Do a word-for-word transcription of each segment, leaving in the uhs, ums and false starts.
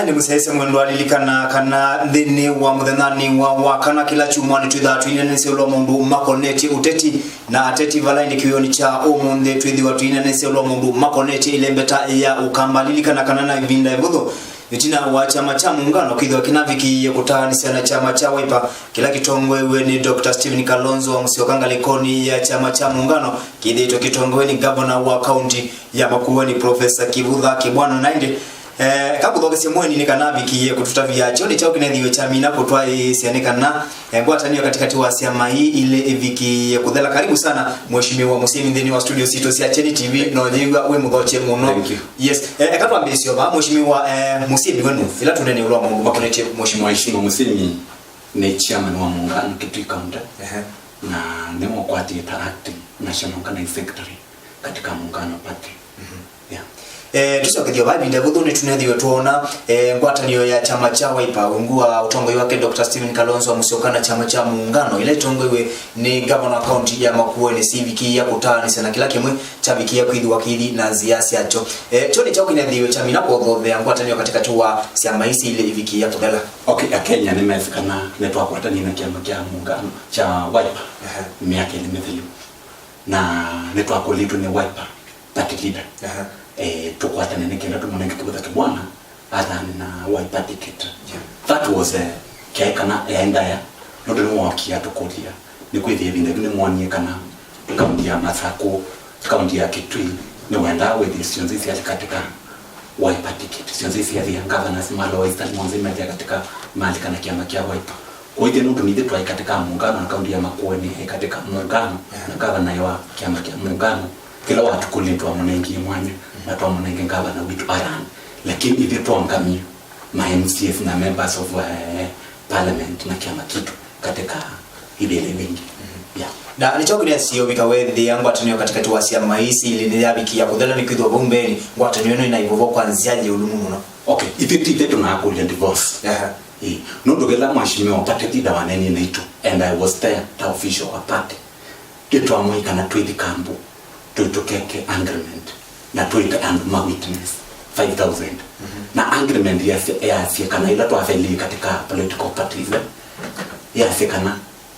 Nĩ mũsyaĩĩsya mwendwa, lilikana kana nthĩnĩ wa mũthenyanĩ wa Wakana kĩla kyumwa nĩtwĩthaa twĩneenanĩsya ĩũlũ wa maũndũ makonetye ũteti, na ateti vala ĩndĩ kĩwĩonĩ kya ũmũnthĩ twĩthĩwa twĩneenanĩsya ĩũlũ wa maũndũ makonetye ĩlembeta ya Ũkamba. Lilikana kana na ĩvinda ĩvũthũ ĩtina wa kyama kya Muungano kwĩthĩwa kĩnavikĩie kũtaanĩsya na kyama kya Wiper kĩla kĩtongoew'e nĩ Doctor Stephen Kalonzo Musyoka ngalĩkonĩ ya kyama kya Muungano kĩthĩĩtwe kĩtongoew'e nĩ ngavana wa kaunti ya Makueni, Professor Kivutha Kibwana. Na ĩndĩ, eh, eka kũthokesye mũeni nĩ kana avikĩie kũtũtavya kyonĩ kyaũ kĩnethĩwe kyamina kũtwaĩĩsya nĩ kana, eh, ngwatanĩo katĩkatĩ wa syama ii ilĩ ĩvikĩie kũthela. Karibu sana, Mheshimiwa Mũsyĩmi, nthĩnĩ wa studio sitũ sya Kyeni T V, na ũyĩw'a wĩ mũthokye mũno. Thank you. Yes, eh, eka twambĩĩsye o vaa, Mheshimiwa, eh, Mũsyĩmi, we nũ, ĩla tũnene ĩũlũ wa maũndũ makonetye Mheshimiwa. Mheshimiwa Mũsyĩmi nĩ chairman wa Muungano Kitui County, ehe, na nĩwe ũkwatĩte acting national organizing secretary katika Muungano Party. Mhm. Yeah. Eh, tũsyokethye vaa ĩvinda ĩvũthũ nĩtũnethĩwe twoona, eh, ngwatanĩo ya kyama kya Wiper ungu wa ũtongoi wake Doctor Stephen Kalonzo Musyoka na kyama kya Muungano ĩla ĩtongoew'e nĩ ngavana wa kaunti ya Makueni syĩvikĩĩa kũtaanĩsya na kĩla kĩmwe kyavikĩĩa kwĩthĩwa kĩithi na nzĩa syakyo. Eh, kyonĩ kyaũ kĩnethĩwe kyamina kũthothea ngwatanĩo katĩkatĩ wa syama ii ilĩ ĩvikĩĩa kũthela? Okay, Akenya nĩmesĩ kana nĩtwakwatanie na kyama kya Muungano kya Wiper, ehe, myaka ĩlĩ mĩthelu, na nĩtwakũlĩtwe nĩ Wiper party leader, aha, eh, tũkwatane nĩ kenda tũmũnenge Kivutha Kibwana athane na Wiper ticket. Yeah. That was, eh, kyaĩ kana yaĩ ndaĩa, nũndũ nĩwookie atũkũlya, nĩkwĩthĩa ĩvinda yĩu nĩmwonie kana kaunti ya Masakũ, kaunti ya Kitui, nĩwendaa wĩthĩe syonthe syathi katika Wiper ticket. Syonthe syathi ya governors ma Lower Eastern monthe methĩa katika malika na kyama kya Wiper. Kwoou ĩthe nũndũ nithe twaĩ katika muungano na kaunti ya Makueni yaĩ katika muungano, yeah, na gavana wa kyama kya muungano, kĩla watukũlĩtwe twamũnengie mwanya na twamũnenge gavana witũ arani. Lakini ithe twaũngamie ma M C As na members of, eh, parliament na kyama kitũ katika ivĩla vingi. Mhm. Yeah. Na nĩ kyaũ kĩnesie ũvika wethĩa ngwatanĩo katĩkatĩ wa syama ii ilĩ nĩyavikĩĩa kũthela, nĩkwĩthĩwa vau mbeenĩ ngwatanĩo ĩno ĩnaĩ vovo kwa nzĩa yĩ ũlũmu mũno? Okay, ithe ti ithe tũnakũlya divorce. Aha. Ĩĩ. Nũndũ kĩla mheshimiwa party leader waneenie naitũ, and I was there ta official wa party, nĩtwamwĩie kana twĩthi kambu, twĩ tũkeke agreement, na twĩte andũ ma witness five thousand. Mhm. Na agreement yasya, yasya kana ĩla twafelie katika political parties, eh, yasya kana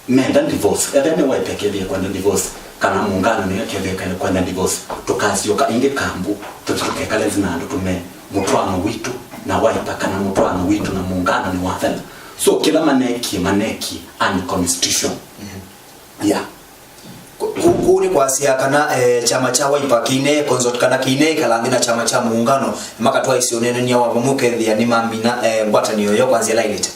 menda divorce, ethĩa nĩ Wiper ĩkethĩa kwenda divorce, kana muungano nĩyo ĩkethĩa kwenda divorce, tũkasyoka ĩngĩ kambu, tũthi tũkekale nthĩ na andũ tũmee mũtwaano witũ na Wiper, kana mũtwaano witũ na muungano nĩwathela. So kĩla maneekie, maneekie unconstitutional. Mhm. Yeah. Kũ-, kũ-, kũu nĩ kwasya kana, eh, kyama kya Wiper kĩine consult kana kĩine ĩkala nthĩ na kyama kya Muungano, makatwaĩsya ũneenany'a wa vamwe, ũkethĩa nĩmamina, eh, ngwatanĩo yoo kwa nzĩa ĩla yaĩlĩte.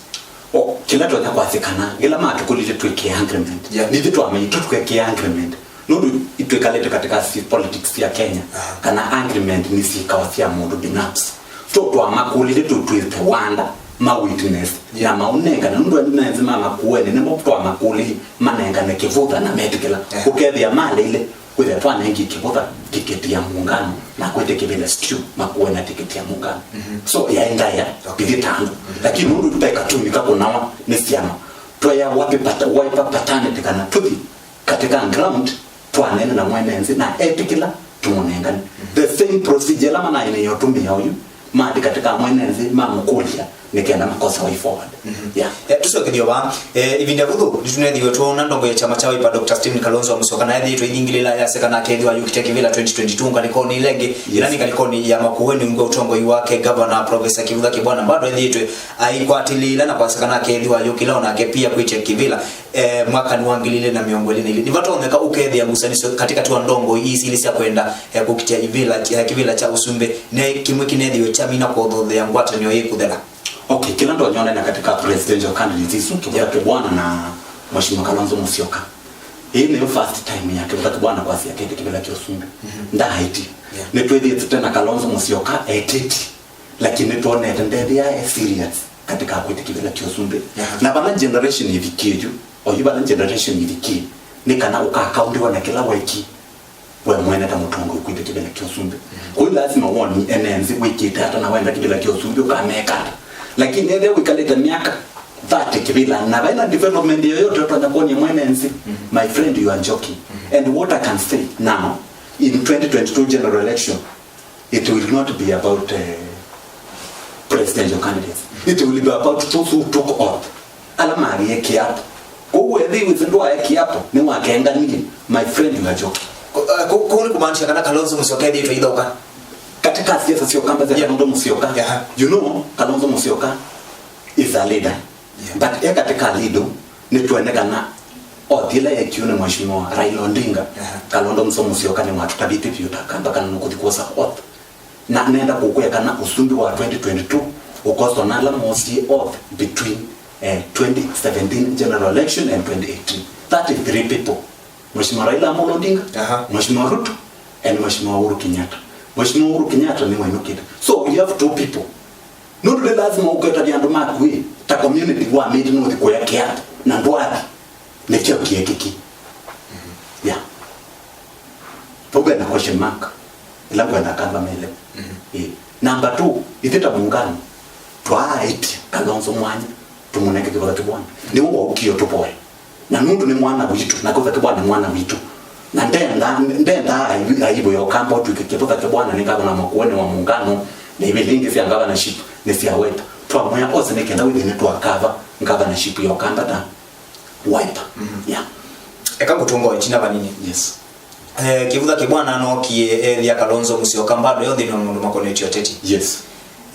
O, kĩla tũtonya kwasya kana, ĩla matũkũlilye twĩkĩe agreement, yeah, nithyĩ twamanyie tũkekĩe agreement, nũndũ itwĩkalĩte katika si-, politics sya Kenya, aha, kana agreement nĩ syĩkawa sya mũndũ binafsi. So twamakũlilye tũtwĩte wanda ma witness, yeah, na maũnengane, nũndũ andũ nenzĩ ma Makueni nĩmo twamakũlilye manengane Kĩvũtha na metĩkĩla. Yeah. Ũkethĩa maleile kwĩthĩa twanengie Kĩvũtha tiketi ya Muungano na kwĩtĩkĩlĩla Stew Makueni na tiketi ya Muungano. Mhm. So yaĩ ndaĩa, okay, ithyĩ ta andũ. Mhm. Lakini nũndũ tũtaĩ katumi ka kũnawa nĩ syama, tweea Wiper pata-, Wiper paternity kana tũthi katika ground, twaneena na mwene nthĩ na etĩkĩla tũmũnengane. Mhm. The same procedure ĩla manaĩ nĩyo tũmĩa oyu, mathi katika mwene nthĩ mamũkũlya nĩ kenda makosa way forward. Mhm. Yeah. Eh, tũsyokethye vaa, eh, ĩvinda vũthũ nĩtũnethĩwe twoona ndongo ya kyama kya Wiper Doctor Stephen Kalonzo Musyoka na ethĩĩtwe aithingĩlĩla yasya kana akethĩwa ayũkĩte kĩvĩla twenty twenty-two ngalĩkonĩ ĩla ĩngĩ, yes, ĩla nĩ ngalĩkonĩ ya Makueni ungu wa ũtongoi wake Governor Professor Kivutha Kibwana bado ethĩĩtwe aikwatĩlĩĩla na kwasya kana akethĩwa ayũkĩla onake pia kwĩtya kĩvĩla. Eh, mwakanĩ wa ngili ilĩ na mĩongo ĩlĩ na ilĩ, nĩvatonyeka ũkethĩa ngusanĩsyo katĩkatĩ wa ndongo ii ilĩ sya kwenda, eh, kũkitĩa ivĩla, eh, kĩvĩla kya ũsumbĩ, ne kĩmwe kĩnethĩwe kyamina kũthothea ngwatanĩo ĩĩ kũthela? Okay, kĩla ndonya ũnena katika presidential candidates isu, Kivutha, yeah, Kibwana na Mheshimiwa Kalonzo Musyoka. Ĩĩ nĩyo first time ya Kivutha Kibwana kwasya akete kĩvĩla kya ũsumbĩ. Mhm. Ndaaĩti. Yeah. Nĩtwĩthĩĩte na Kalonzo Musyoka etĩti. Lakini nĩtwonete ndethĩa e serious katika kwĩtĩkĩlĩla kĩũsumbĩ. Aha. Na vala generation ĩvikie yu, oyu vala generation ĩvikie, nĩ kana ũkakaundiwa na kĩla wekie we mwene ta mũtongoi kwĩtĩkĩlĩla kĩũsumbĩ. Mhm. Kũu lazima woni ene nthĩ wĩkĩte ata na wenda kĩvĩla kĩũsumbĩ ũkameka ata. Lakini ethĩa wĩkalĩte myaka thirty kĩvĩlanĩ na vaina development yoyote ũtonya kuonia mwene nthĩ, mhm, my friend, you are joking. Mhm. And what I can say now, in twenty twenty-two general election, it will not be about, eh, presidential candidates. It will be about those who took oath. Ala magie kiapo. Kwoou ethĩwa wĩsĩ ndwae kiapo, nĩwakenganie, my friend, you are joking. Kũ- eh, kũ- kũu nĩ kũmaanisha kana Kalonzo Musyoka ethĩĩtwe ithoka. Katika siasa sio kamba za Yeah. Kalonzo Musyoka. Yeah. You know, Kalonzo Musyoka is a leader. Yeah. But e katika leader, nĩtwene kana oath ĩla yekiwe nĩ Mheshimiwa Raila Odinga, Yeah. Kalonzo Musyoka nĩwatũtavĩtye vyũ ta kamba kana nũkũthi kwosa oath. Na nenda kũkwĩa kana ũsumbĩ wa twenty twenty-two ũkoswa na ala moosie oath between, eh, twenty seventeen general election and twenty eighteen. Thirty-three people. Mheshimiwa Raila Amolo Odinga, Aha. Mheshimiwa Ruto, and Mheshimiwa Uhuru Kenyatta. Mheshimiwa Uhuru Kenyatta nĩwainũkĩte. So you have two people. Nũndũ nĩ lazima ũketavya andũ maku ĩ, ta community wamĩte nũthi kũya kĩapo na ndwathi. Nĩkyo kĩekĩki. Yeah. Vau ve na question mark. Ĩla ngwenda kamba mele. Mhm. Ĩĩ. Number two, ithyĩ ta mũngano, twaaĩtye Kalonzo mwanya, tũmũnenge Kĩvũtha Kĩvwana. Nĩwe waũkie ũtũvoya. Na nũndũ nĩ mwana witũ, na Kĩvũtha Kĩvwana nĩ mwana witũ. Na ndenda, ndenda aivu, aivu ya Ũkamba ũtw'ĩke Kĩvũtha Kĩvwana nĩ ngavana wa Makueni wa mũngano, na ivĩlĩ ingĩ sya governorship nĩ sya Wiper. Twamwĩa ose nĩ kenda wĩthĩe nĩtwakava governorship ya Ũkamba ta Wiper. Mhm. Yeah. Eka ngũtũnga ĩtina vanini. Yes. Eh, Kĩvũtha Kĩvwana nookie ethĩa Kalonzo Musyoka bado yo nthĩnĩ wa maũndũ makonetye ũteti. Yes.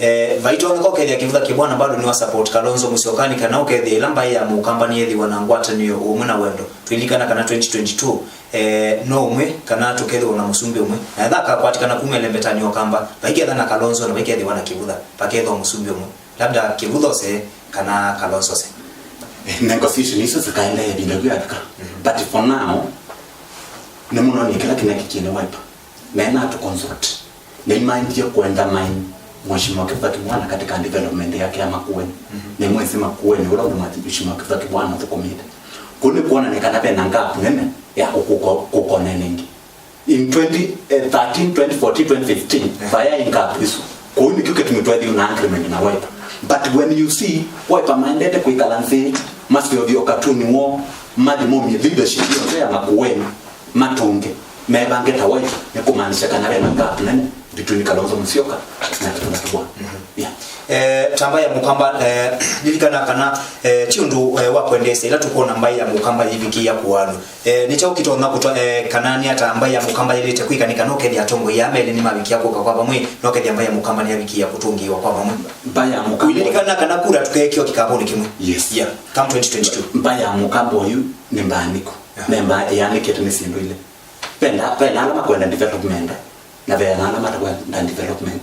Eh, vaitonyeka ũkethĩa Kĩvũtha Kĩvwana bado nĩwa support Kalonzo Musyoka nĩ kana ũkethĩa ĩla mbaĩ ya Mũkamba nĩyethĩwa na ngwatanĩo ũmwe na wendo. Twĩlikana kana twenty twenty-two, eh, no ũmwe kana tũkethĩwa na mũsumbĩ ũmwe. Na etha akakwatĩkana kuma ĩlembetanĩ ya Ũkamba, vaiketha na Kalonzo na vaikethĩwa na Kĩvũtha, vakethwa mũsumbĩ ũmwe. Labda Kĩvũtha ose kana Kalonzo ose. Eh, negotiation isu zikaendeea ĩvinda yu yavika. Mhm. But for now, nĩmũnonie kĩla kĩnekĩkie nĩ Wiper. Menatũ consult. Nĩmaendie kwenda main Mheshimiwa Kĩvũtha Kĩvwana katika development yake ya Makueni. Mhm. Nĩmwĩsĩ Makueni ũla ũndũ Mheshimiwa Kĩvũtha Kĩvwana ũthũkũmĩte. Kũu nĩ kuonania kana vena gap nene ya kũkũko-, kũkonene ĩngĩ. In twenty thirteen, twenty fourteen, twenty fifteen, Yeah. Vayaĩ gap isu. Kũu nĩkyo kĩtumi twethĩwa na agreement na Wiper. But when you see Wiper maendete kwĩkala nthĩ, maseũvye ũkatuni woo, mathi momie leadership yonthe ya Makueni, matũnge, mevange ta Wiper, nĩ kũmaanisha kana vena gap nene between Kalonzo Musyoka na Kĩvũtha Kĩvwana. Mhm. Yeah. Eh, ta mbaĩ ya Mũkamba, eh, lilikana kana, eh, ti ũndũ, eh, wa kwendeesya ĩla tũkwona mbaĩ ya Mũkamba yĩvikĩĩa kũaanw'a. Eh, nĩ kyaũ kĩtonya kũtwa, eh, kana nĩ ata mbaĩ ya Mũkamba yaĩlĩte kwĩka nĩ kana ũkethĩa atongoi aa melĩ nĩmavikĩa kũka kwa vamwe, na ũkethĩa mbaĩ ya Mũkamba nĩyavikĩĩa kũtũngĩĩwa kwa vamwe? Mbaĩ ya Mũkamba. Ũililikana kana kura tũkeekĩwa kĩkavũnĩ kĩmwe? Yes. Yeah, come twenty twenty-two. Mbaĩ ya Mũkamba ũyu nĩ mbaanĩku. Yeah. Me mbaĩ ĩanĩkĩte nĩ syĩndũ ilĩ. Vena, vena ala makwenda development, na vena ala matakwenda development.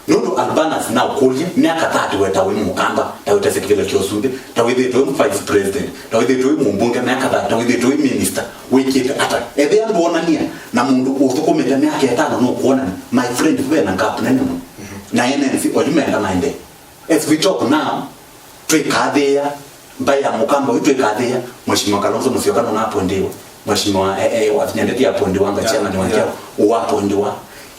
Nũndũ Albanus naũkũlye, myaka thirty we ta wĩ Mũkamba, ta wĩtesĩ kĩvĩla kya ũsumbĩ, ta wĩthĩĩtwe wĩ vice president, ta wĩthĩĩtwe wĩ mũmbunge myaka thirty, ta wĩthĩĩtwe wĩ minister, wĩkĩte ata? Ethĩa ndwonania na mũndũ ũthũkũmĩte myaka ĩtano nũkwonania, my friend, vena gap nene mũno. Mhm. Na ene nthĩ oyu menda maendee. As we talk now, twĩkathĩĩa, mbaĩ ya Mũkamba ũyu twĩkathĩĩa, Mheshimiwa Kalonzo Musyoka nũnaappointiwa, Mheshimiwa, eh, eh, Wavinya Ndeti appointiwa, anga Yeah, chairman wa yeah. Kĩao, ũappointiwa.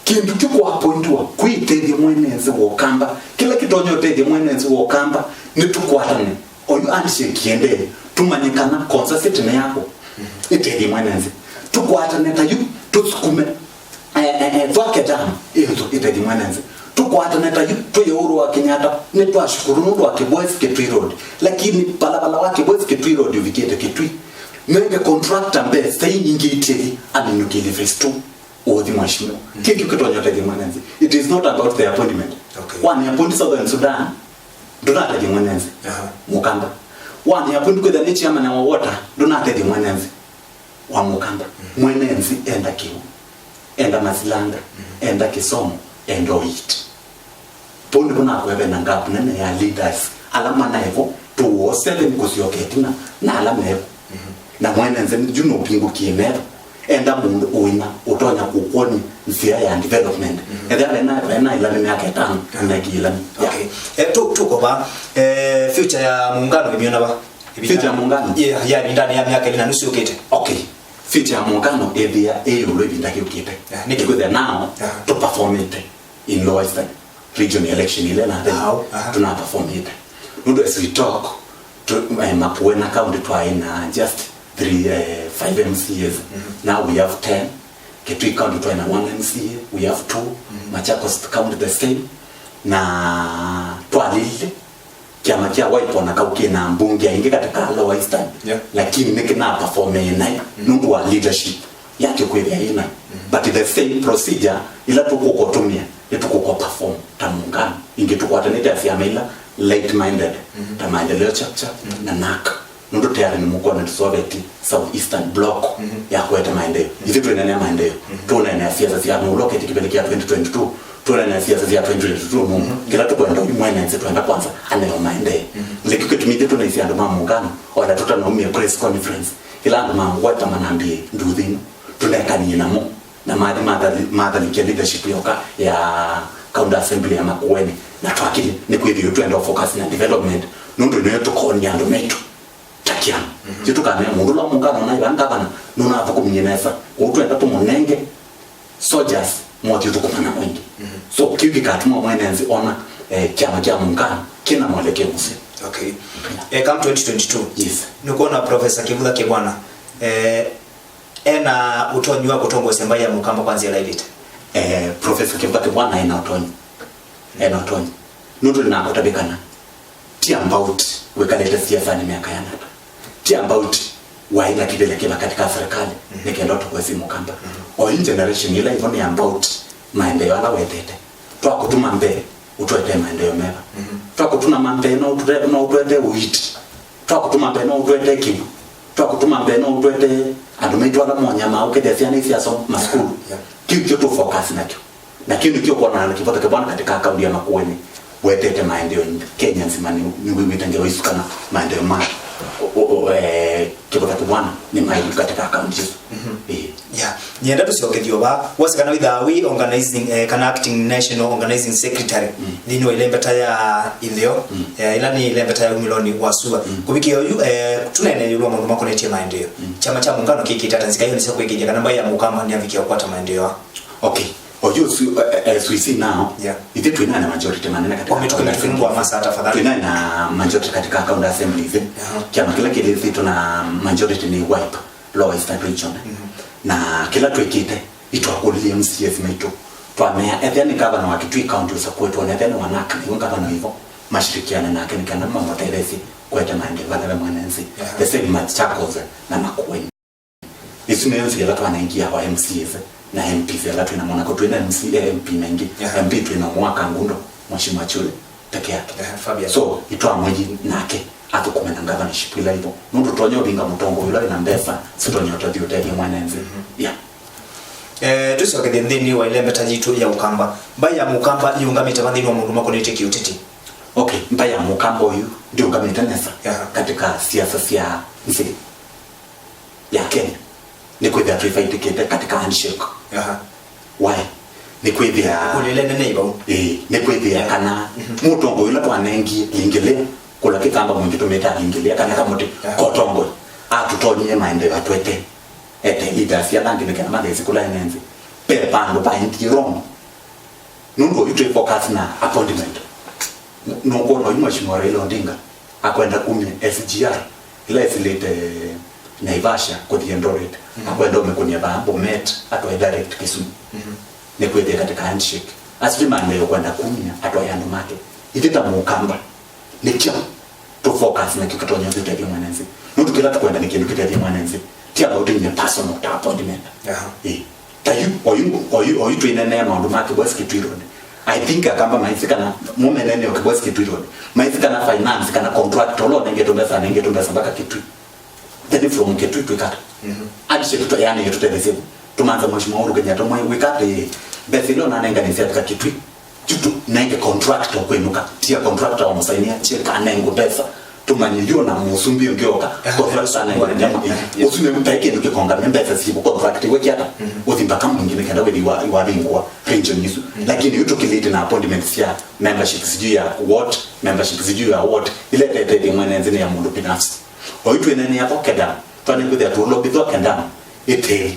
Kĩndũ kĩ kũappointiwa, kwĩtethya mwene nthĩ wa Ũkamba, kĩla kĩtonya ũtethya mwene nthĩ wa Ũkamba, nĩtũkwatane, oyu handshake ĩendee, tũmanye kana consensus nĩ yakwa, ĩtethye mwene nthĩ. Tũkwatane ta yu, tũsukume. Eh, eh, eh, twake dam ĩũthũ ĩtethye mwene nthĩ. Tũkwatane ta yu, twĩ ũũlũ wa Kenyatta, nĩtwashukuru nũndũ wa Kĩbois Kitui Road. Lakini balabala wa Kĩbois Kitui Road ũvikĩte Kitui. Nenge contractor mbesa inyingĩ itĩthi aminũkĩlye phase two. Ũthi mheshimiwa. Mm. Kĩkĩ kĩtonya ũtethye mwene nthĩ. It is not about the appointment. Okay. Wani appoint Southern Sudan, ndũnatethye mwene nthĩ. Aha. Mũkamba. Wani appoint kwĩtha nĩ chairman wa water, ndũnatethye mwene nthĩ. Wa Mũkamba. Mm. Mwene nthĩ enda kĩu, enda masilanda, Mm. enda kĩsomo, enda ũiiti. Vau nĩvo nakwĩa ve na gap nene ya leaders ala manaevo two oh seven kũsyoka ĩtina na ala mevo. Mm. Na mwene nthĩ yu nũvingũkie metho, enda mũndũ ũina ũtonya kũkwony'a nzĩa ya development. Mm. Ethĩa vena, vena ilani myaka ĩtano, Mm. na kĩilani. Yeah. Okay. Eh, tu, tuko va, eh, future ya muungano ĩmyona va? Future ya muungano? Yeah, ya ĩvindanĩ ya myaka ĩlĩ na nusu yũkĩte. Okay. Future ya muungano ĩthĩa ĩ ĩũlũ ĩvinda yũkĩte. Yeah, nĩkĩ? Because now, Yeah. tũperformĩte in Lower Eastern Region election ile na then Au, aha. tũnaperformĩte. Nũndũ as we talk, tu, eh, Makueni County twaĩ na just three, eh, five M C As. Mm-hmm. Now we have ten. Kitui County twaĩ na one M C A, we have two. Mm-hmm. Machakos County the same. Na twalilile kĩama kya Wiper na kau kĩna mbunge aingĩ katika Lower Eastern, yeah, lakini nĩkĩna performee naĩ, mm, nũndũ wa leadership yake kwĩthĩa yĩ naĩ. Mm. But the same procedure ila tũkũka ũtũmĩa, nĩtũkũka perform ta mũngano. Ingĩ tũkwatanĩte na syama ila like-minded, mm, ta Maendeleo Chap Chap, mm, na nak. Nũndũ tayarĩ nĩmũkwona tũsovetye South Eastern Bloc, mhm, ya kũete maendeeo. Mhm. Ithyĩ twĩneenea maendeeo. Mhm. Tũneenea siasa sya mũulo kĩtĩ kĩvĩla kya twenty twenty-two. Tũneenea siasa sya twenty twenty-two nũndũ, mhm, kĩla tũkwenda ũyu mwene nzĩ twenda kwanza aneo maendeeo. Mhm. Nĩkyo kĩtumi ithyĩ tũnaisye andũ ma mũngano, ona tũtanaumie press conference, ĩla andũ mangweta manambie nduthi ĩno, tũnekanie namo. Na mathi mathali-, mathalikya leadership yoka ya County Assembly ya Makueni, na twakile nĩ kwĩthĩwa twenda focus na development, nũndũ nĩyo tũkonia andũ maitũ ta kĩama. Mhm. Ti tũkamea mũndũ ũla mũngano na ĩla ngavana nũnathũkũmie nesa, kwoou twenda tũmũnenge soldiers mothi ũthũkũma na mwingĩ. Mhm. So kĩu kĩkatuma mwene nzĩ ona, eh, kĩama kya mũngano kĩna mwelekeo mũseo. Okay. Eh, come twenty twenty-two. Yes. Nĩkwona Professor Kĩvutha Kĩvwana, eh, ena ũtonyi wa kũtongoesya mbaĩ ya Mũkamba kwa nzĩa ĩla ĩlĩte? Eh, Professor Kĩvutha Kĩvwana ena ũtonyi. Ena ũtonyi. Nũndũ nĩnakũtavya kana ti about wĩkalĩte siasanĩ myaka yana ata. Ti about waĩ na kĩvĩla kĩva katika serikali, mhm, nĩ kenda ũtongoesye Mũkamba. Mhm. Oyu generation ĩla ĩvo nĩ about maendeeo ala wetete. Twakũtuma mbee, ũtũetee maendeeo meva? Mhm. Twakũtuma mbee, no ũtũte-, no ũtũetee ũiiti? Twakũtuma mbee, no ũtũetee kĩw'ũ? Twakũtuma mbee, no ũtũetee andũ maitũ ala monyamaa ũkethĩa syana isyasoma masukulu? Yeah. Kĩu kĩo tũ focus nakyo. Na kĩu nĩkĩo ũkwona na Kĩvutha Kĩvwana katika kaunti ya Makueni wetete maendeeo Kenya nzima, nĩ, nĩwĩw'ĩte ngewa isu kana maendeeo ma o, o, o, eh, Kĩvutha Kĩvwana nĩ maĩlu katika kaunti isu. Mhm. Ĩĩ. Yeah. Nyenda tũsyokethyo va. Wasi kana wĩthaa wĩ organizing, eh, kana acting national organizing secretary, mm, nthĩnĩ wa ĩlembeta ya ĩtheo, mm, eh, ĩla nĩ ĩlembeta ya umĩlonĩ wa sua. Mm. Kũvikĩa oyu, eh, tũneenee ĩũlũ wa maũndũ makonetye maendeeo. Mm. Kyama kya Mũngano kĩkĩte ata nzika ĩonĩ sya kũĩkĩĩthya kana mbaĩ ya Mũkamba nĩyavikĩa kũkwata maendeeo? Okay. Oyu su-, eh, eh, as we see now, yeah, ithe twina na majority manene katika, o mĩtũkĩ mĩtũkĩ nũndũ wa masaa tafadhali. Twina na majority katika county assembly ithe. Aha. Kyama kĩla kĩlĩthĩtwe na majority nĩ Wiper. Lower Eastern Region. Mhm. Na kĩla twĩkĩte, nĩtwakũlilye M C As maitũ, twamea, ethĩa nĩ gavana wa Kitui County ũsakuĩtwe, na ethĩa nĩ wa nak, nĩwe gavana wĩvo, mashirikiane nake nĩ kana mamũtetheesye kũete maendeeo ala ve mwene nzĩ. Aha. The same Machakos na Makueni. Isu nĩyo nzĩa ĩla twanengie awa M C As na M Ps ala twĩ namo, nako twĩ na M C, eh, M P maingĩ. Aha. M P twĩ na ũmwe wa Kangundo, Mheshimiwa Chule. Peke yake. Ehe, Fabian. So, nĩtwamwĩie nake athũkũme na governorship ĩla ĩvo. Nũndũ tũtonya ũvinga mũtongoi ũla wĩna mbesa, sitonya ũtethya ũtethya mwene nzĩ. Mhm. Yeah. Eh, tũsyokethye nthĩnĩ wa ĩlembeta yitũ ya Ũkamba. Mbaĩ ya Mũkamba yĩũngamĩte va nthĩnĩ wa maũndũ makonetye kĩũteti? Okay, mbaĩ ya Mũkamba ũyu ndĩũngamĩte nesa, aha, katika siasa sya nzĩ ya Kenya, nĩkwĩthĩa twĩvaitĩkĩte katika handshake. Aha. Why? Nĩkwĩthĩa, kũlile nene ivau. Ĩĩ, nĩkwĩthĩa, yeah, kana, mhm, mũtongoi ũla twanengie lingĩlĩa, kũla kĩkamba mwingĩ tũmĩtaa lingĩlĩa, kana kamũtĩ, yeah, kotongoi, atũtonyie maendeeo atwete, ete leaders ala angĩ nĩ kana mathesĩ kũla ene nzĩ. Pe vandũ vaendie wrong. Nũndũ oyu twĩ focus na appointment. Nũkwona oyu Mheshimiwa Raila Odinga akwenda kumya S G R ĩla ĩsilĩte Naivasha kũthi Eldoret. Mm. Akwenda ũmĩkũnĩa vaa Bomet, atwae direct Kisumu. Mhm. Nĩkwĩthĩa katika handshake. Asu ti maendeeo kwenda kumya, atwae andũ make. Ithyĩ ta Mũkamba, nĩkyo tũ focus nakyo kĩtonya kĩtethya mwananchi. Nũndũ kĩla tũkwenda nĩ kĩndũ kĩtethya mwananchi. Ti about in a personal ta appointment. Aha. Eh. Ta yu, oyu, oyu, oyu twĩnenea maũndũ ma Kibwezi Kitui Road. I think Akamba maisi kana mũmenene o Kibwezi Kitui Road. Maisi kana finance kana contractor ũla ũnengetwe mbesa, anengetwe mbesa mpaka Kitui. Then from Kitui twĩkata. Mhm. Handshake tu, yani, tũtetheesye. Tũmanza Mheshimiwa Uhuru Kenyatta, mwai wĩkate, mbesa ila ũnanenganĩsya mpaka Kitui. Yu tũnenge contractor kwĩnũka, tia contractor wamũsainia check, anengwe mbesa, tũmanye yu na mũsumbĩ ũngĩ oka, yeah, contractor anengwe nyamũ ĩĩ. Yeah. Ũsu nĩ mtaĩ kĩndũ kĩkonga, nĩ mbesa sivo contract wĩkĩata, mhm, ũthi mpaka mwingĩ nĩ kenda wĩthi wa, wavingwa region isu. Mhm. Lakini yu tũkĩlĩte na appointment sya membership sijui ya what, membership sijui ya what, ile tetete mwene nzĩ nĩ ya mũndũ binafsi. Oyu twĩnene ya Thwake Dam, twanĩkwĩthĩa tũlobithwa kedam, ĩtĩĩ.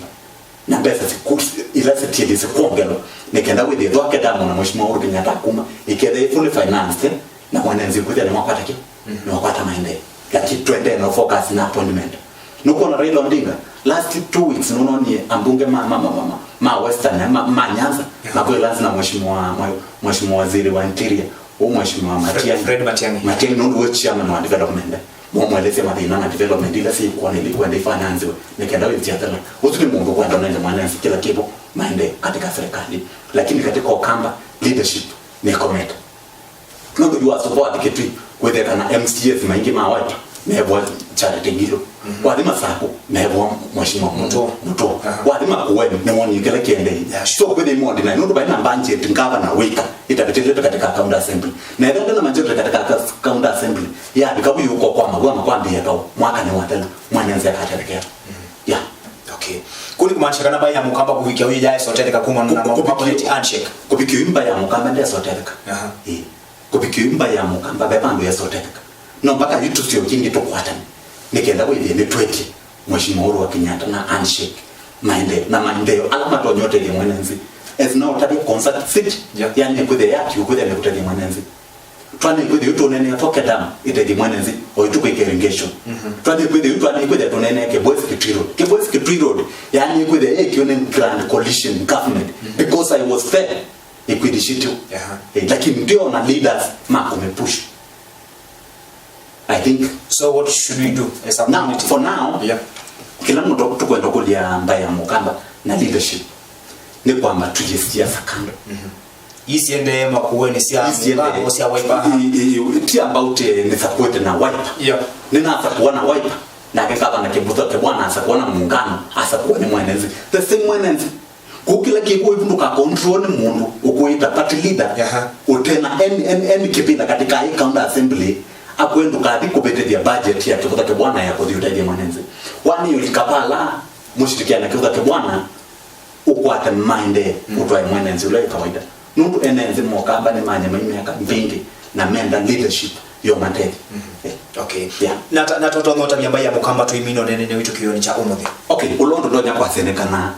Na mbesa siku-, ila sitiĩlĩ sikwongelwa, nĩ kenda wĩthĩe Thwake Dam na Mheshimiwa Uhuru Kenyatta akuma, ĩkethĩa ĩ fully financed, na mwananchi kwĩthĩa nĩwakwata kĩ? Mm. Nĩwakwata maendeeo. Lakini twendee no focus na appointment. Nũkwona Raila Odinga, Last two weeks nũnonie ambunge ma, ma, ma, ma, ma, ma Western, ma, ma Nyanza, yeah, makwĩlanzi na mheshimiwa, mwe-, mheshimiwa waziri wa interior, ũ mheshimiwa Fred, Matiang'i. Fred Matiang'i. Matiang'i nũndũ wĩ chairman wa development. Momwelesya mathĩna na development ila syĩkwona ili kwenda ifinansiwe, nĩ kenda wĩthya thela. Ũsu nĩ mũndũ kwenda ũnenge mwanansi kĩla kĩvo maende katika serikali. Lakini katika Ukamba, leadership nĩ komete. Nũndũ yu wasũva wathi Kitui, kwĩthĩa kana M C As maingĩ ma Wiper mevwa Charity Ngilu. Mhm. Wathi Masaku, mevwa Mheshimiwa Mutua. Mutua. Aha. Wathi Makueni, nĩwonie kĩla kĩendei. Yeah, sure. So, kwĩthĩa imondi na, nũndũ vai na budget ngavana wĩka, itavĩtĩlĩte katika county assembly. Na ethĩwa ndena majority katika ka-, county assembly, yavika vu yũka kwa maw'a makwambĩĩa kau, mwaka nĩwathela, mwanansi akatetheeka. Mhm. Yeah. Okay. Kũu nĩ kumaanisha kana mbaĩ ya Mũkamba kũvikĩa ũyũ yaesotetheka kumana na kũvikĩa handshake. Kũvikĩa ũyũ mbaĩ ya Mũkamba ndesotetheka. Aha. Ĩĩ. Kũvikĩa ũyũ mbaĩ ya Mũkamba ve vandũ yesotetheka. No mpaka yu tũseo kingĩ tũkwatane. Nĩ kenda wĩthĩe nĩtwetye Mheshimiwa Uhuru wa Kenyatta na handshake. Maendeeo. Na maendeeo ala matonya ũtethya mwanansi. As now tavya concert city. Yeah. Yani kwĩthĩa yaki kwĩthĩa nĩ kũtethya mwanansi. Twanĩkwĩthĩa yu tũneenea Foke Dam ĩtethye mwanansi, o ĩtu kwĩka irrigation. Mhm. Twanĩkwĩthĩa yu twanĩkwĩthĩa tũneenea Kibwezi Kitui Road. Kibwezi Kitui Road, yani kwĩthĩa yekio nĩ Grand Coalition Government, mhm, because I was there, ĩkwĩthishitio. Aha. Eh, lakini ndio na leaders makũmĩpush. I think. So what should we do as a community? Now, for now, yeah, kĩla mũndũ tũkwenda kũlya mbaĩ ya Mũkamba na leadership nĩ kwamba tuye siasa kando. Mhm. Isiendee Makueni sya Isiende- Mũkamba sya Wiper. I- i- i- ti about, eh, nĩsakuĩte na Wiper. Yeah. Nĩnasakũa na Wiper. Nake ngavana Kĩbutha Kĩbwana asakũa na Muungano, asakũa nĩ mwanansi. The same mwanansi. Kũu kĩla kĩkũ ĩvu ndũkakontrol nĩ mũndũ ũkwĩta party leader. Aha. Ũtena any, any, any kĩvĩla katika hii county assembly, akwĩ ndũkathi kũvĩtĩthya budget ya Kĩbutha Kĩbwana ya kũthi ũtethya mwanansi. Wani ũlika pala, mũshirikiana Kĩbutha Kĩbwana, ũkwate maendee, mm, ũtwae mwanansi ũla wĩ kawaida. Nũndũ ene nthĩ Mũkamba nĩmanyema myaka mbingĩ na menda leadership yomatethya. Mhm. Eh. Okay. Yeah. Na ta- na tũtonya ũtavya mbaĩ ya Mũkamba tũimina ũneenanĩ witũ kĩw'ũnĩ kya ũmũnthĩ. Okay, ũla ũndũ ndonya kwasya nĩ kana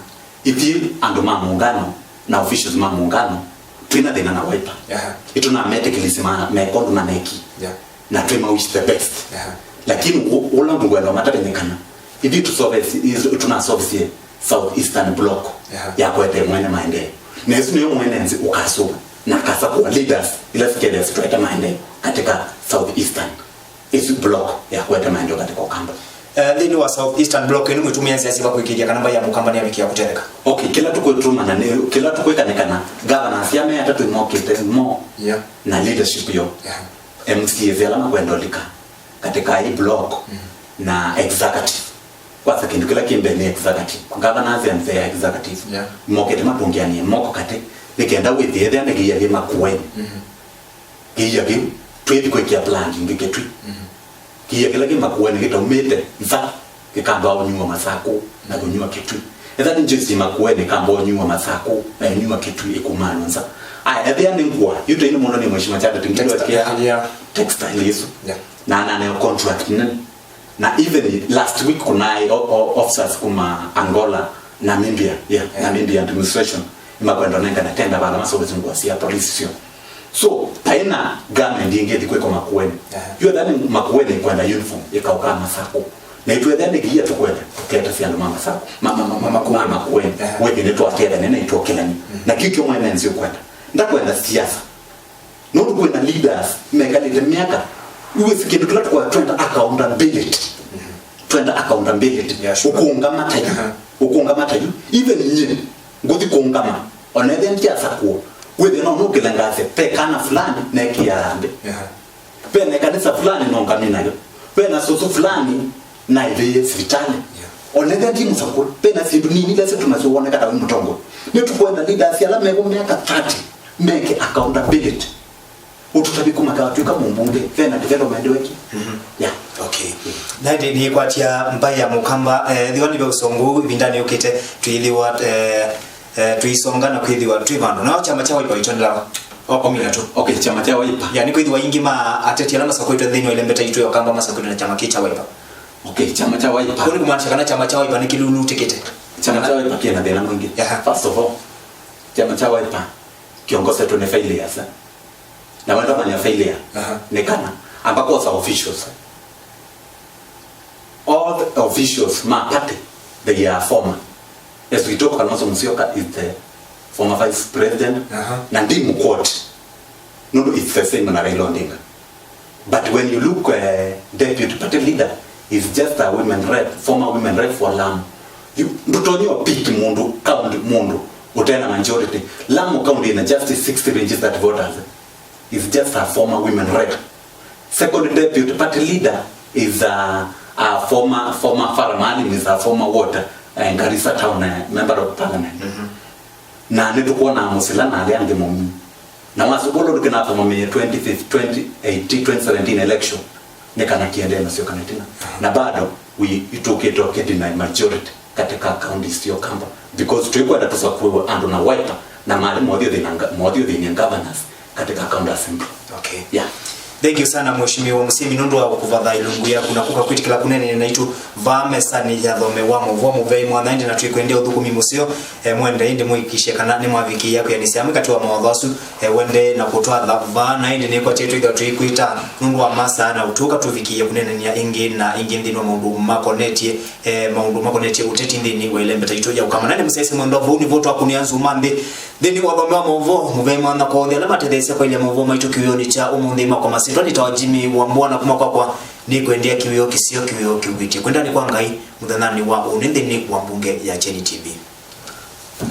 ithyĩ andũ ma Muungano na officials ma Muungano twĩna thĩna na Wiper. Aha. Ĩtũnametĩkĩlĩsye ma- mekondũ na meki. Yeah. Na twĩ ma wish the best. Aha. Lakini ũ- ũla ngwenda matavye nĩ kana ithyĩ tũsolve- is- tũnasolvesie South Eastern Block, aha, yakwete mwene maendeeo. Na ĩsu nĩyo mwene nthĩ ũkasũva na akasakũa leaders ila sikethĩa sitwete maendeeo katika South Eastern. Ĩsu block yakwete maendeeo katika Ũkamba. Eh, nthĩnĩ wa South Eastern Block ĩno mwĩtumĩa nzĩa syĩva kũĩkĩĩthya kana mbaĩ ya Mũkamba nĩyavikĩa kũtetheka? Okay, kĩla tũkwĩtũmana nĩ, kĩla tũkwĩka nĩ kana governors ya me atatũ mokĩte mo, yeah, na leadership yo. Yeah. M C As ala makwenda ũlika katika hii block, mm, na executive. Kwanza kĩndũ kĩla kĩ mbee nĩ executive. Governors and their executive. Yeah. Mokĩte matũngĩanĩe moko katĩ, nĩ kenda wĩthĩe ethĩa nĩ kĩia kĩ Makueni. Mhm. Kĩia kĩu, twĩthi kwĩkĩa plan ingĩ Kitui. Mhm. Kĩia kĩla kĩ Makueni kĩtaumĩte nza, kĩkamba ũnyua Masakũ na kũnyua Kitui. Ethĩa nĩ juice Makueni kamba ũnyua Masakũ na ũnyua Kitui ĩkumanwa nza. Aya, ethĩa nĩ ngũa, yu tũi nĩ mũndũ nĩ Mheshimiwa Charity Ngilu. Textile, yeah. Textile ĩsu. Yeah. Na, na, na contract nene. Na even last week kunaĩ o- o- officers kuma Angola, Namibia, yeah, yeah, Namibia administration, nĩmakwenda ũnengane tenda vala masolvesi ngũa sya police syo. So, taĩ na government ĩngĩ ĩthi kwĩka Makueni. Aha. Yu ethĩa nĩ Makueni kwenda uniform, ĩkaũka Masakũ. Na itwethĩa nĩ kĩia tũkwenda, tũketa syandũ ma Masakũ. Ma- ma- ma- ma- Makueni. Ma Makueni. Aha. Wĩthĩ nĩtwakethane na itwokĩlani. Mm. Na kĩu kyo mwene nzĩ ũkwenda. Ndakwenda siasa. Nũndũ kwĩna leaders mekalĩte myaka, iwĩsĩ kĩndũ kĩla tũkwenda, twenda accountability. Mhm. Twenda accountability. Yeah, sure. Ũkũngama ta yu. Aha. Ũkũngama ta yu. Even nyie, ngũthi kũngama, ona ethĩa ndiasakũa, wĩthĩa no nũkĩle ngasya, ve kana fulani nekĩaa nthĩ. Aha. Ve na ĩkanisa fulani nongami nayo. Ve na sũsũ fulani naĩvĩie sivitalĩ. Yeah. Ona ethĩa ndi mũsakũa, ve na syĩndũ nini ila syĩtũmasya woneka ta wĩ mũtongoi. Nĩtũkwenda leaders ala mew'o myaka thirty meke accountability. Ũtũtavi kuma katw'ĩka mũmbunge, ve na development weki. Mhm. Yeah. Okay. Na ĩndĩ nĩkwatya mbaĩ ya Mũkamba, eh, thiwa nĩve ũsongo ũu, ĩvindanĩ yũkĩte, twĩthĩwa, eh, eh, tũisonga na kwĩthĩwa twĩ vandũ. Nao kyama kya Wiper ĩtondela o kũmina tu. Okay, kyama kya Wiper. Ya, nĩ kwĩthĩwa ingĩ ma ateti ala masakũĩtwe nthĩnĩ wa ĩlembeta yitũ ya Ũkamba masakũĩtwe na kyama kĩ kya Wiper. Okay, kyama kya Wiper. Kũu nĩ kũmaanisha kana kyama kya Wiper nĩ kĩlulutĩkĩte. Kyama kya Wiper kĩna thĩna mwingĩ. Aha. First of all, kyama kya Wiper kĩongosetwe nĩ failures, eh? Na wenda manya failure, aha, nĩ kana amba kwosa officials. All the officials ma party they are former. As we talk, Kalonzo Musyoka is the former vice president. Aha. Na ndi mu quote. Nũndũ it's the same na Raila Odinga. But when you look, uh, deputy party leader is just a women rep, former women rep for Lamu. You, ndũtonya pick mũndũ, count mũndũ ũtena majority. Lamu County ina just sixty registered voters. Is just a former women rep. Second deputy party leader is a, a former, former Farah Maalim is a former what, uh, Garissa Town, uh, member of parliament. Mhm. Na nĩtũkwona Musila na alĩ angĩ mũmi. Na wasukulu ndũkĩnatũmamĩe twenty fifteen, twenty eighteen, twenty seventeen election, nĩ kana kĩendee nasyo kana ĩtina. Na bado we itũkĩte kĩdina majority katika counties sio kamba, because tũikwenda tũsakuĩwe andũ na Wiper na mali mothiũthĩnĩ governors katika county assembly. Okay. Yeah. Thank you sana, Mheshimiwa Musimi, nũndũ wa kũvatha ilungu yaku na kũka kwĩtĩkĩla kũneenea naitũ vaa mesanĩ ya thome wa mũvoo mũvei mwana ĩndĩ na twĩkwendea ũthũkũmi mũseo. Eh, mwende ĩndĩ mũikishe kana nĩ mwavikĩĩa kwĩanĩsya amwe katĩ wa mawatho asu, eh, wende na kũtwatha vaa na ĩndĩ nĩkwatĩtwe ithwa tũikwĩta nũndũ wa masaa na ũtũka tũvikĩĩe kũneenania ĩngĩ na ĩngĩ nthĩnĩ wa maũndũ makonetye, eh, maũndũ makonetye ũteti nthĩnĩ wa ĩlembeta itũ ya ũkama. Na nĩ mũsyaĩsya mwendwa, vau nĩvo twakũnĩa nzuma nthĩ. Nthĩnĩ wa ũthome wa maũvoo, mũvei mwana kwa onthe ala matetheesya kwaĩlya maũvoo maitũ kĩwĩonĩ kya ũmũnthĩ, makwa masyĩtwa nĩtawa Jimmy Wambua, na kuma kwakwa nĩkwendea kĩwĩo kĩseo, kĩwĩo kĩw'ĩtye kwendani kwa Ngai mũthenyanĩ wa ũnĩ nthĩnĩ wa mbunge ya Kyeni T V.